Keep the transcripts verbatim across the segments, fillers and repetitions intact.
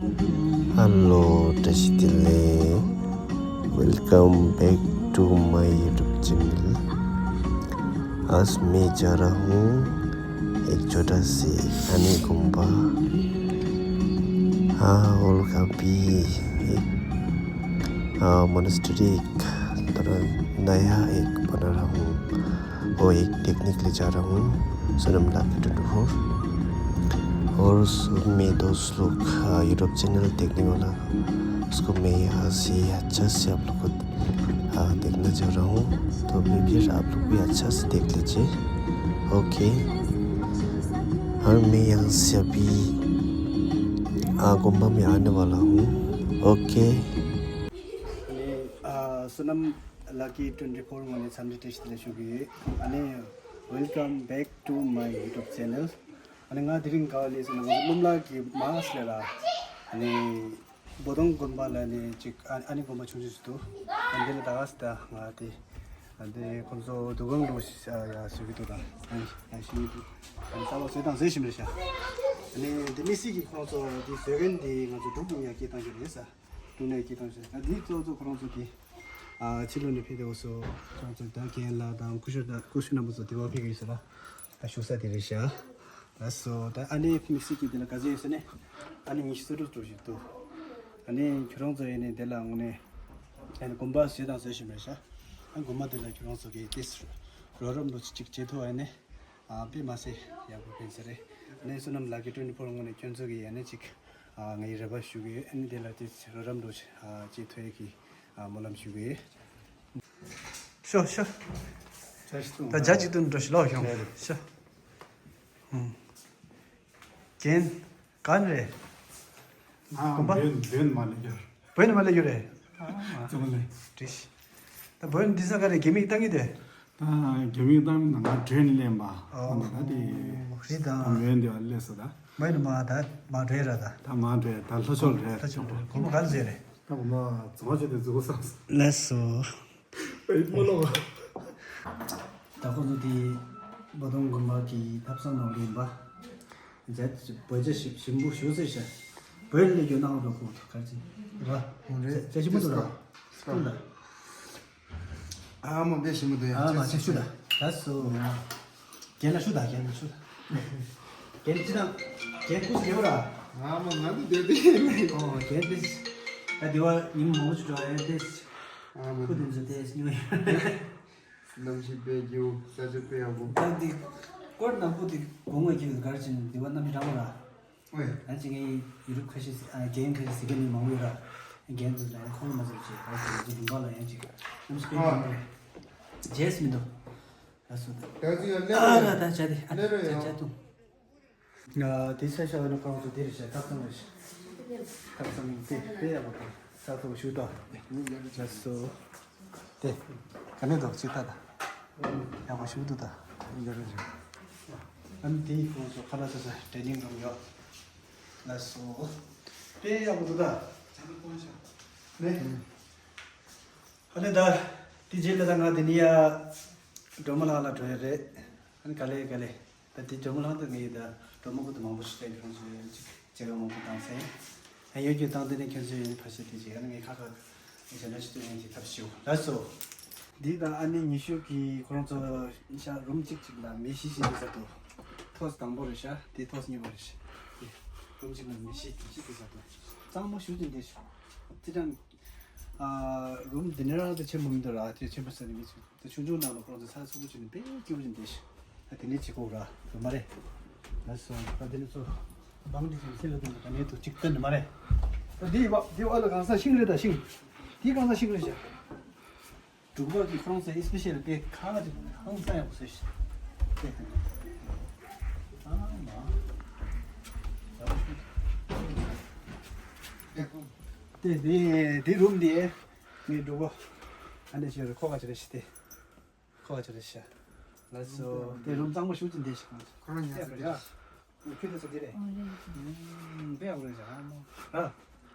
Hello, Tashitile. Welcome back to my YouTube channel. आज मैं जा रहा हूँ एक छोटा से खाने गुम्बा। हाँ, और अभी एक, हाँ, मोनेस्ट्री, एक थोड़ा नया एक बना रहा हूँ। वो एक टेक्निक ले जा रहा हूँ, सोनम लाकी ट्वेंटी फोर। और उसमें दोस्त लोग, हाँ, यूट्यूब चैनल देखने वाला, उसको मैं यहाँ से अच्छा से आप लोग को, हाँ, देखना चाह रहा हूँ। तो अभी फिर आप लोग भी अच्छा से देख लीजिए। ओके, और मैं यहाँ से अभी, हाँ, गुम्बा में आने वाला हूँ। ओके। अनि, अ, Sonam Laki twenty four ངོས་ནས་འཚམས་འདྲི་བཀྲ་ཤིས་བདེ་ལེགས་ཞུ་གི་ཡོད། ཨ་ནི། Welcome back to my YouTube channel. ཨ་ནི་ང་དེ་རིང་ག་པར་སླེབས་ཟེར་ན་ང་ཚོ་སྣུམ་ལག་གི་མར་ལ་ལ། ཨ་ནི། བོ་དོང་དགོན་པ་ལ་ནི་ཅིག་ཨ་ཨ་ནི་དགོན་པ་ཆུང་ཆུང་ཞིག་འདུག་ཨ་འདི་ལ་ད་ག་སེ་ད་ང་དེ། ཨ་འདི་ཁོང་ཚོ་འདུ་ཁང་འདྲ་ཞིག་ཡ་བཟོ་གི་འདུག་ད་ཨ་ནི་ཡ་ཤི་ཡི་འདུག་ཨ་ནི་ས་བ་བཟོས་དང་བཟོས་བཞིན་རེད་ཤག་ཨ་ནི་འདི་དམིགས་བསལ་གྱི་ཁོང་ཚོ་འདི་བཟོ་མཁན་འདི་ང་ཚོ་འབྲུག་ཀུན་ཡ་སྐད་བཏང་ཞིག་རེད་ས། ཀྲུང་ནས་སྐྱིད་ཐང་ཞིག་ད་འདི་གཙོ་གཙོ་ཁོ་རང་ཚོ་གི་ཨ་ཕྱི་ལོགས་ནས་ཕེབས་ཏེ་འོ་སོ་ཁོ་རང་ཚོ་ད་རྒན་ལགས་དང་སྐུ་ཞབས་དང་སྐུ་ཞབས་རྣམ་པ་ཚོ་དེ་བ་ཕེབས་ཀྱི་ཡོད་ས་ལ་ད་བཞུགས་ས་དེ་རེད་ཤག་ལགས་སོ། ད་ཨ་ནི་དམིགས་བསལ་གྱི་དེ་ལ་ག་ཚོད་ཡོད་ཟེར་ནས་ཨ་ནི་ཉི་ཤུ་རྩ་དྲུག་ཙམ་ཞིག་འདུག་ཨ་ནི་ཁྱོད་རང་ཚོ་ཡིན་ནས་དེ་ལ་དངོས་གནས་ཨ་ནི་དགོན་པ་བཟོས་དང་བཟོ་བཞིན་པ་རེད་ཤག་ཨ་དགོན་པ་དེ་ལ་ཁྱོད་རང་ཚོ་གི་ཏོག་ཙམ་རོགས་རམ་འདྲ་ཅིག་བྱེད་ཐུབ་ཨ་ནི། ཨ་དཔེ་མ་སྲིད་ཡག་པོ་ཕན་ས་རེད། ཨ་ནི་བསོད་ནམས་ལག་གི་ཊུ་ཝེན་ཊི་ཕོར་ངོས་ནས་ཁྱོད་ཚོ་གི་ཨ་ནི་ཅིག་ཨ་ངའི་རེ་བ་ཞུ་གི་ཡོད། ཨ་ནི་དེ་ལ་དེ་རོགས་རམ་འདྲ་ཅིག་ཨ་བྱེད་ཐུབ་ཡས་ཀྱི་ཨ་སྨོན་ལམ་ཞུ་གི་ཡོད། ཤོ་ཤོ། ད་བརྒྱ་གཅིག་ཏུ་འགྲོ་ཞིག་ལོག་ཤོང་། ཤོ། ཨུམ། རྒན། ག་ནས་རེད། ཨ་དགོན་པ། བོད་བོད་མ་ལས་ཡོད། བོད་ནས་མ་སླེབས་ཡོད་རེད། ཨ་ཙོང་ལེ། དྲིས། ད་བོད་འདི་ས་ག་རེ་རྒྱ་མིས་བཏང་གི་དེ། ད་རྒྱ་མིས་བཏང་ན་ང་བྲོས་ནས་ལེན་པ། ཨོ་ད་དེ། རེད་ད། ད་མོན་འདི་བ་སླེབས་སོ་ད། མོན་མ་ད་མ་བྲོས་ར་ད། ད་མ་བྲོས་ད་ལྷོ་ཕྱོགས་རེད། ལྷོ་ཕྱོགས་རེད། དགོན་པ་ག་ལ་ཟེར་རེད། ད་དགོན་པ་རྫོང་ཆེ་དེ་འཛུགས་བསམ། ལགས་སོ། ཨེ་མ་ལོ། ད་ཁོ་ཚོ་དེ་བོ་དོང་དགོན་པ་གི་ཐབ་ཚང་ནང་ལེན་པ། བོད་ཇ་ཞིམ་པོ་ཞུ་ཟེར་ཤག་བོད་ལ་ཡོད་ནའང་འགྲོ་དགོས་འདུག་ག་རེ་ཟེར། ར། ཧོང་རེད། ཇ་ཞིམ་པོ་འདུག་ར། ཀུན་ལ། ཨ་མ་དཔེ་ཞིམ་པོ་འདུག་ཡ། ཨ་མ་ཇ་ཞུ་ད། ད་སོ། རྒན་ལ་ཞུ་ད། རྒན་ལ་ཞུ་ད། རྒན་ཅི་དང་། རྒན་སྐུ་ཞིག་ཡོད་ར། ཨ་མ་ང་ཚོ་བསྡད་དེ་ཡིན་ནི། ཨོ་རྒན་དེ། ད་དེ་བ་ཉིན་མོ་ཞིག་འགྲོ་ཡ་དེ། ཨ་མ་ཁུ་དེ་ཚོ་དེ་སྨྱོ་ཡ། གནམ་གཤིས་དཔེ་སྐྱིད་པོ། ས་ཆ་དཔེ་ཡག་པོ། ད་འདི་སྐོར་ནག་པོ་འདི་དགོང་མོ་ཁྱེད་ག་རེ་བྱས་ནས་འདི་བ་གནམ་གཤིས་གྲང་མོ་ར། ཨོའི། ད་ཅི་ངའི་ཡུ་རུབ་ཁ་ཤས་ཨ་རྒན་ཁ་ཤས་ཟེར་མཁན་མི་མང་པོ་ཡོད་ར། རྒན་ཚོ་ལ་ཁོང་ལ་མ་ཟེར་བྱས་ད་ཅི་ང་ཚོ་ལུང་པ་ལ་ཡང་ཅིག་གནམ་གཤིས་དཔེ་གྲང་མོ་རེད། རྗེས་མི་འདུག་ད་སུ་ད། ད་ཅི་ཡང་ཨ་སླེབས་ར་ད་བྱ་དེ་ཨ་སླེབས་ར་བྱ་ཡོང་། བྱ་ཐུང་། ང་དེ་ས་ཤ་བ་ནི་ཁོང་ཚོ་དེ་རེད་ཤག་ཐབ་ཚང་རེད་ཤག་ཐབ་ཚང་དེ་དཔེ་ཡག་པོ་དང་ས་ཐོག་ཞུ་དང་། ལགས་སོ། དེ་ག་ནས་འདུག་ཅི་ལྟ་དང་། ཡག་པོ་ཞུ་འདུག་ད། ཡག་པོ་ཞུ། ཨ་ནི་དེ་ཁོང་ཚོ་ཁ་ལག་ཚོ་ཚོ་ཊེ་ནིང་རུམ་ཡོད། ལགས་སོ། དཔེ་ཡག་པོ་འདུག་ད། ནས། ཨ་ནི་ད། དེ་རྗེས་ལ་ད་ང་དེ་ནས་ཡ། སྒྲོལ་མ་ལགས་ལ་འགྲོ་ཡ་རེད། ཨ་ནི་ག་ལེ་ག་ལེ། ད་དེ་སྒྲོལ་མ་ལགས་དང་ངས་ད་སྒྲོལ་མ་ཁུ་དུ་མང་པོ་ཞིག་བལྟས་ཀྱི་རང་བཞིན་ཅིག་མཇལ་ཁ་མང་པོ་བཏང་ཚེ། ཨ་ཡོད་རྒྱུ་བཏང་དེ་ནས་ཁྱོད་ཚོས་ཡོད་ནི་ཕར་ཕྱིན་དེ་ཅིག་ཨ་ནི་ངས་ཁ་ཁ་ངས་བྱས་ན་ཅི་ཐུབ་ཡིན་གྱི་ཐབས་ཤེས། ལགས་སོ། འདི་དང་ཨ་ནི་ཉི་ཤུ་གི་ཁོ་རང་ཚོ་ཤ་རུམ་གཅིག་གཅིག་ལ་མི་བཞི་བཞི་དེ་ཟ་ཐུབ། ཐོག་དང་པོ་རེད་ཤག་དེ་ཐོག་གཉིས་པ་རེད་ཤག་དེ་རུམ་གཅིག་ལ་མི་བཞི་བཞི་དེ་ཟ་ཐུབ། གཙང་མ་ཞུ་ཅིག་འདི་ཤོག་ཅི་ཀྱང་། ཨ། རུམ་འདི་ནས་རང་དེ་ཆེན་པོ་མི་འདུག་ར། དེ་ཆེན་པོ་ཟེར་ནས་མི་ཆེན་དེ་ཆུང་ཆུང་ནང་ལ་ཁོང་ཚོ་ཚ་ཚུགས་པོ་བྱས་ནས་དཔེ་སྐྱིད་པོ་ཅིག་འདི་ཤག་ད་དེ་ནས་བྱེད་དགོས་ར་རུམ་མ་རེད། ལགས་སོ། ད་དེ་ནས་ཚོ་བང་འདི་ཚོ་སེ་ལ་དེ་ནས་ག་ནས་དུ་གཅིག་གཏན་ནས་མ་རེད། ད་འདི་བ་འདི་བ་ལ་གང་ས་ཤིང་རེད། ད་ཤིང་འདི་གང་ས་ཤིང་རེད་ཤག་འབྲུག་པ་གི་ཁོང་ཚོ་ཨེ་སི་པེ་ཤལ་དེ་ཁ་ཅིག་ཧང་སང་ཡག་པོ་བཟོས་ཤག་དེ་དེ་ཨ་མ། དེ་དེ་དེ་རུམ་དེ་ངའི་འབྲུག་པ་ཨ་ནེ་ཞིག་རེད། ཁོ་ག་ཅི་རེད་ཤག་དེ་ཁོ་ག་ཅི་རེད་ཤག་ལགས་སོ། དེ་རུམ་གཙང་མ་ཞུ་ཅིག་འདི་ཤག་ཁོ་རང་ཉལ་ས་དེ་ར། ཁྱོད་དེ་ཚོ་དེ་རེད། ཨ་རེད། ཨུམ། དཔེ་ཡག་པོ་རེད་ཤག་ཨ་མ། ར།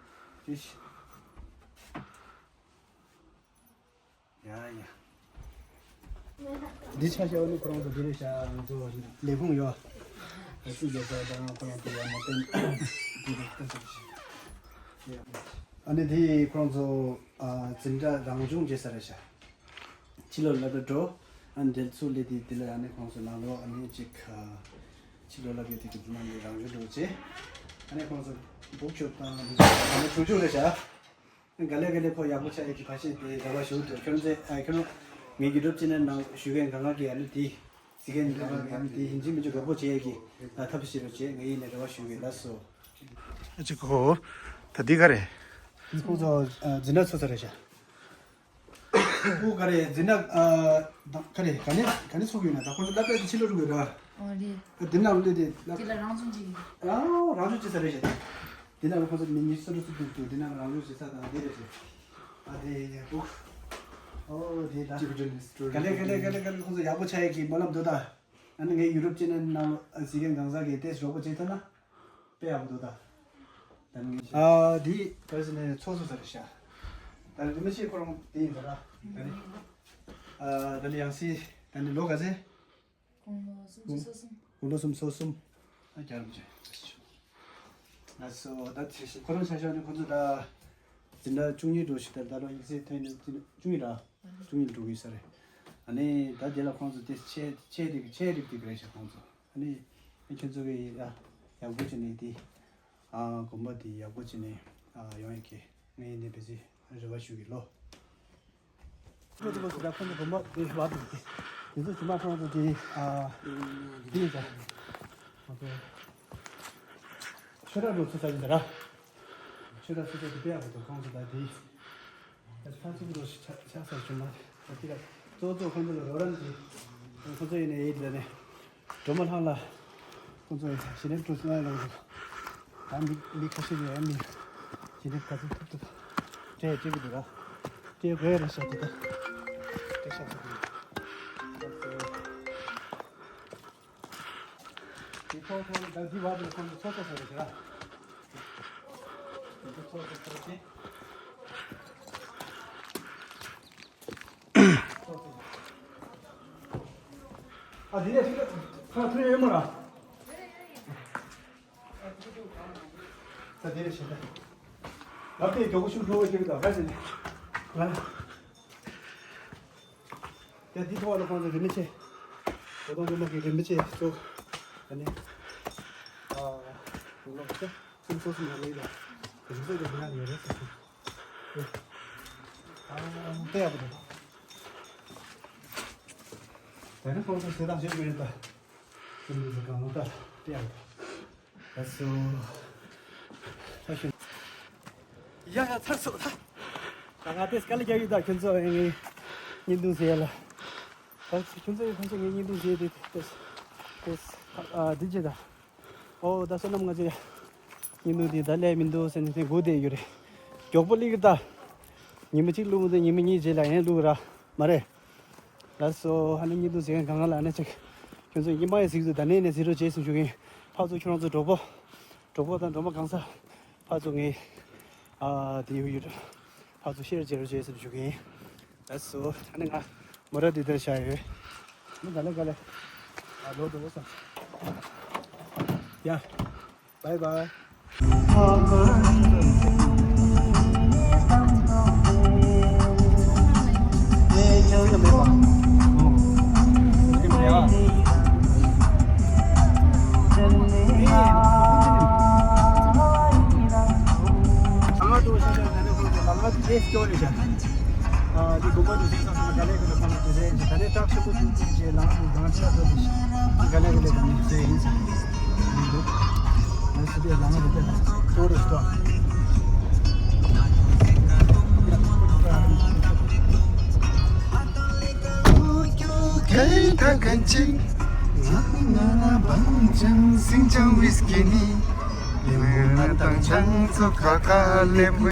དེ་ཤག་ཡ་ཡ། འདི་ཆ་བཞག་ནི་ཁོ་རང་ཚོ་འདི་རེད་ཤག་ང་ཚོ་ལས་ཁུངས་ཡོད། སྲིད་རྒྱལ་ཚོགས་དང་ཁོ་རང་ཚོ་ཡོད་མ་བསྟན། འདི་རེད་ལྟ་ཚུལ་ཞིག་ཨ་ནི་དེ་ཁོང་ཚོ་ཨ་འཛིན་གྲྭ་རང་སྦྱོང་བྱེད་ས་རེད་ཤག་ཕྱི་ལོགས་ལ་འགྲོ། ཨ་ནི་དེ་ཚུར་སླེབས་དུས་དེ་ལ་ཨ་ནི་ཁོང་ཚོ་ནང་ལོགས་ཨ་ནི་ཅིག་ཨ་ཕྱི་ལོགས་ལ་སླེབས་དུས་ཀྱི་ནང་གི་རང་སྦྱོང་འགྲོ་བྱེད། ཨ་ནི་ཁོང་ཚོ་བུག་ཤོབ་དང་དེ་ཚོ་ཨ་ནི་ཆུང་ཆུང་རེད་ཤག་ག་ལེ་ག་ལེ་ཁོ་ཡག་པོ་ཆགས་ཡོད་ཀྱི་ཁ་ཤས་དེ་རེ་བ་ཞུ་འདུག་ཁྱོད་ཚོས་ཨ་ཁྱོད་ངའི་ཡུ་ཊུབ་ཅེ་ནལ་ནང་ཞུ་མཁན་གང་ག་གིས་ཨ་ནི་དེ་གཟིགས་མཁན་གང་ག་གིས་ཨ་ནི་དེ་ཡིན་གཅིག་མིན་གཅིག་དགའ་པོ་བྱེད་ཡས་ཀྱི་ཐབས་ཤེས་རོགས་བྱེད། ངས་ཡིན་ནས་རེ་བ་ཞུ་གི་ལགས་སོ། ཨ་ཅེ་ཁོ། ད་འདི་ག་རེད། ཁོང་ཚོ་འཛིན་གྲྭ་ཚོགས་ས་རེད་ཤག་ཨོ་ག་རེ་འཛིན་གྲྭ་ཨ་ད་ག་རེ་ག་ནས་ག་ནས་ཚུགས་ཡོད་ན། ད་ཁོང་ཚོ་སློབ་གྲྭ་དེ་ཕྱི་ལོགས་རུ་དགོས་ར། ཨོ་རེད། ཨ་འདི་ནང་སླེབས་དེ་སློབ་དེ་ལ་རང་སྦྱོང་བྱེད་ཀྱི་ཡོད། ཨ་རང་སྦྱོང་བྱེད་ས་རེད་ཤག་འདི་ནང་ལ་ཁོང་ཚོ་མི་ཉི་ཤུ་རྩ་དྲུག་ཙམ་འདུག་འདི་ནང་ལ་རང་སྦྱོང་བྱེད་ས་དང་འདི་རེད་ཤག་ཨ་དེ་ཡ་ཨོ་ཨོ་དེ་ད་ག་ལེ་ག་ལེ་ག་ལེ་ག་ལེ་ཁོང་ཚོ་ཡག་པོ་ཆགས་ཡས་ཀྱི་སྨོན་ལམ་འདུག་ད། ཨ་ནི་ངའི་ཡུ་ཊུབ་ཅེ་ནལ་ནང་ལ་གཟིགས་མཁན་གང་ཟག་གིས་དེ་རོགས་པ་བྱེད་ཐུབ་ན། དཔེ་ཡག་པོ་འདུག་ད། ད་ནི་ཨ་འདི་ག་རེ་ཟེར་ནས་ཚོགས་གཙོ་ས་རེད་ཤག་ད་ནི་མི་ཤེས་ཁོ་རང་དེ་ཡིན་ད་ར། ད་ནི་ཨ་ད་ནི་ཡང་སྲིད་ད་ནི་ལོ་ག་ཚོད། དགུང་ལོ་སུམ་ཅུ་སོ་གསུམ། དགུང་ལོ་སུམ་ཅུ་སོ་གསུམ། ཨ་རྒྱ་རམ་ཅན། ལགས་སོ། ད་དེ་ཁོ་རང་ཆ་བཞག་ནས་ཁོ་ཚོ་ད་འཛིན་གྲྭ་བཅུ་གཉིས་འགྲོ་ཞིག་ད་ད་ལོ་ཡིག་ཚད་ཐོན་ནས་བཅུ་གཉིས་ར། བཅུ་གཉིས་འགྲོ་གི་ས་རེད། ཨ་ནི་ད་དེ་ལ་ཁོང་ཚོ་དེ་ཆེ་ཆེ་རིགས་ཆེ་རིགས་དེ་རེད་ཤག་ཁོང་ཚོ། ཨ་ནི་ཁྱོད་ཚོ་གི་ཡ་ཡག་པོ་བྱས་ནས་དེ་ཨ་དགོན་པ་དེ་ཡག་པོ་བྱས་ནས་ཨ་ཡོང་ཡག་གི་ངས་ཡིན་ནས་བེ་ཚི་རེ་བ་ཞུ་གི་ལོ། ཁོ་ཚོ་ཁོ་ཚོ་ད་ཁོང་ཚོ་དགོན་པ་དེ་བར་དུ་དེ་ཚོ་ཇི་མ་ཁོང་ཚོ་དེ་ཨ་དེ་ཡིན་ད། ཁོང་ཚོ་ཆོས་ར་འགྲོ་ཚུལ་ས་ཡིན་ད་ར། ཆོས་ར་ཚུལ་ས་དེ་དཔེ་ཡག་པོ་འདུག་ཁོང་ཚོ་ད་དེ། ད་ཕར་ཚུར་འགྲོ་ཞིག་ཆགས་ཆགས་ས་བྱུང་མ་རེད། ད་ཅི་ལ་གཙོ་གཙོ་ཁོང་ཚོ་ལ་རོགས་རམ་གྱིས་ཁོང་ཚོ་ཡིན་ནས་ཡིད་ལ་ནས་སྒྲོལ་མ་ལྷ་ལ་ཁོང་ཚོ་ཞི་ལན་ཀྲུང་སུ་ལ་ལངས་འདུག་ད་མི་མི་ཁ་ཤས་ཡོད་མི་ཞི་ལན་ག་ཚོད་ཐུབ་ཐུབ་སྤྲད་སྤྲད་ཀྱི་འདུག་ར། སྤྲད་དགོས་རེད་ཤག་དེ་ད་སྤྲད་ཤག་ཟེར་གྱི་འདུག་དེ་ཐོག་ཐོག་ལ་ད་འདི་བར་དུ་ཁོང་ཚོ་ཚོགས་གཙོ་ཟེར་རེད་ཤག་དེ་ཚོ་ཚོགས་གཙོ་ཚོགས་ཏེ། ཨ་དེ་ནས་ཁ་ཐུག་ཡོད་མ་ར། ས་དེ་རེད་ཤག་ལབ་དེ་མགྱོགས་པོ་ཤུགས་འགྲོ་བ་ཞིག་དང་ག་ཟེར་ནས་ང་ལ། ཡ་འདི་ཐོག་ལ་ཁོང་ཚོ་རིན་པོ་ཆེ། གོ་ཐོང་རིན་པོ་ཆེ་རིན་པོ་ཆེ་གཙོ། ཨ་ནི། ཨ་ལོ་ཚོ་སུམ་ཚོ་སུམ་ཡ་ལོ་ཡི་ལ། རིན་པོ་ཆེ་དེ་ང་ཡོད་རེད་ཟེར་སོང་། ཨ་དེ་ཡག་པོ་འདུག་ད་ནི་ཁོང་ཚོ་བྱེད་སྟངས་བྱེད་དགོས་རེད་ད། སུམ་ཚོ་གང་ལ་ད་དེ་ཡག་པོ་འདུག་ལགས་སོ། ད་ཤོད། ཡ་ཡ་ཚར་སོང་ད། ད་ང་ཏེས་དཀའ་ལས་རྒྱག་ཡོད་ད་ཁྱོད་ཚོ་ངའི་བརྙན་ཐུང་བཟོ་ཡ་ལ། ད་ཁྱོད་ཚོ་ཡི་ཁོང་ཚོ་ངའི་བརྙན་ཐུང་བཟོས་ཏེ་ཏེས་ཏེས་ཨ་འདི་བྱེད་ད། ཨོ་ད་བསོད་ནམས་ང་ཚོ་ཡ་བརྙན་ཐུང་འདི་ད་ལས་མི་འདུག་ཟེར་ནས་ཏེ་སྒུག་བསྡད་ཡོད་རེད། མགྱོགས་པོ་སླེབས་ཀྱི་ད། ཉི་མ་གཅིག་བླུགས་ཏེ་ཉི་མ་གཉིས་རྗེས་ལ་ཡང་བླུགས་ར་མ་རེད། ལགས་སོ། ཨ་ནི་བརྙན་ཐུང་གཟིགས་མཁན་གང་ག་ལ་ཨ་ནི་ཅིག་ཁྱོད་ཚོ་ཉི་མ་ཡང་གཟིགས་འདུག་ད་ནས་ནས་གཟིགས་རོགས་བྱས་ཟེར་ཞུ་གི་ཡིན། ཕར་ཚུར་ཁྱོད་རང་ཚོ་གྲོགས་པོ། གྲོགས་པོ་དང་གྲོགས་མོ་གང་ཟག་ཕར་ཚུར་ངས་ཨ་དེ་ཡོད་ཡོད་ཕར་ཚུར་ཤེར་བྱེད་རོགས་བྱས་ཟེར་ཞུ་གི་ཡིན། ལགས་སོ། ཨ་ནི་ང་མོ་ར་དེ་ལྟར་བཞག་ཡོད། ཨ་ནི་ག་ལེ་ག་ལེ། ཨ་ལོ་དོ་སོང་། ཡ། Bye bye. ཨ་འདི་དགོན་པ་འདི་ཚོ་ཚང་མ་ག་ལེ་ག་ལེ་ཁོང་ཚོ་དེ་ཚོ་ཡིན་ཞིང་ད་ནས་བཀྲ་ཤིས་པོ་ཐུག་ཐུག་བྱས་ལང་ལང་ཆ་ཐོབ་པའི་ཞིང་ག་ལེ་ག་ལེ་ག་ནས་བཟོས་ཡིན་ཞིང་། ང་སི་པའི་ལང་རེ་པའི་ལང་ཏོ་རེ་སྟོ། གལ་ད་གན་ཅིག་ང་ང་བང་ཅང་སིང་ཅང་ཝིས་ཀི་ནི། ལེ་མོ་ང་དང་ཆང་ཚོ་ཁ་ཁ་ལེ་མོ།